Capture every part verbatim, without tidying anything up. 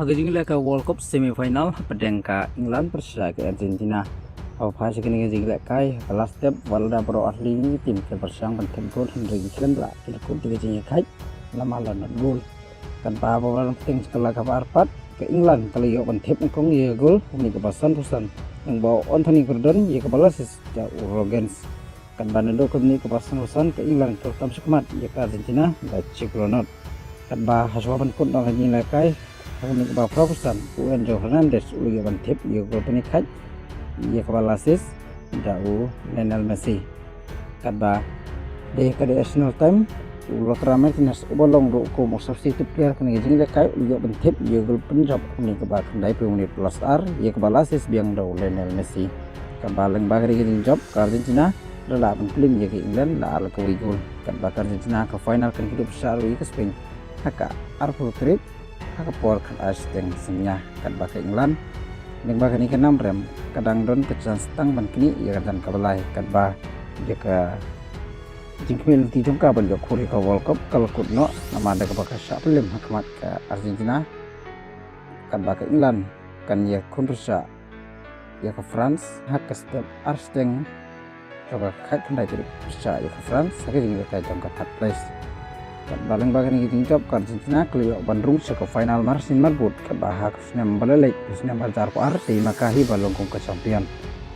Ha ka jinglehkai World Cup semi final hapdeng ka England pyrshah ka Argentina. Haba phai sha kane ka jinglehkai, ha ka last step, wat la da baroh arliang ki team ki pyrshang ban thep gol hynrei ki khlem lah, ki la kut da ka jingïakhaid namar la not gol. Katba haba la pyrshang sha ka lak kaba ar pat, ka England ka la ïoh ban thep nyngkong ïa ka gol, kane kaba san phew san, lyngba u Anthony Gordon, ïa kaba la assist da u Rogic. Katba naduh ka minit kaba san phew san ka England ka la tam shakhmat ïa ka Argentina da shi gol la not. Katba ha shuwa ban kut noh ka jinglehkai, ha ka minit kaba phra phew san u Enzo Fernandez u la ïoh ban thep ïa ka gol pynïakhaid, ïa kaba la assist da u Lionel Messi. Katba dei ka dei additional time, u Lautaro Martinez uba long ruh kum u substitute player kane ka jinglehkai u la ïoh ban thep ïa ka gol pynjop ha ka minit kaba khyndai phew minit plus ar, ïa kaba la assist biang da u Lionel Messi. Katba lyngba kane ka jingjop ka Argentina la lah ban pynlip ïa ka England la ar la kawei gol. Katba ka Argentina ka final kan ïakynduh pyrshah ruh ïa ka Spain ha ka arphew tarik ha ka por khatar shiteng synñia. Katba ka England lyngba kane ka nam rem ka dang don ka chance tang ban knieh ïa ka dang kaba lai, katba ïa ka jingkhmih lynti jong ka ban ïoh khur ïa ka World Cup ka la kut noh namar da kaba ka shah pynlip ha khmat ka Argentina. Katba ka England kan ïakhun pyrshah ïa ka France ha ka step ar shiteng jong ka khatkhyndai tarik, pyrshah ïa ka France ha ka jinglehkai jong ka third place. Katba lyngba kane ka jingjop ka Argentina ka la ïoh ban rung sha ka final marsien marbud, katba ha ka snem ba la leit, ka snem ar hajar arphew ar, te ma ka hi ba long kum ka champion.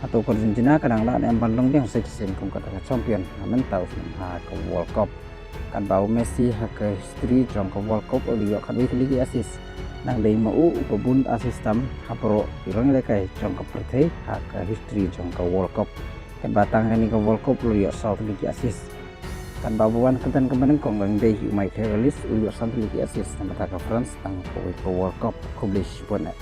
Hato ka Argentina ka dang lah ne em ban long biang sa shisien kum kata ka champion ha mynta u snem ha ka World Cup? Katba u Messi ha ka history jong ka World Cup u la ïoh khatwei tylli ki assist. Nang dei ma u uba bun assist tam ha baroh ki rang lehkai jong ka pyrthei ha ka history jong ka World Cup. Katba tang kane ka World Cup u la ïoh saw tylli ki assist. Katba ba wan kyrdan kaba nyngkong nang dei hi u Michael Olise u la ïoh san tylli ki assist namar ka France tang kawei ka World Cup. Khublei shibun eh.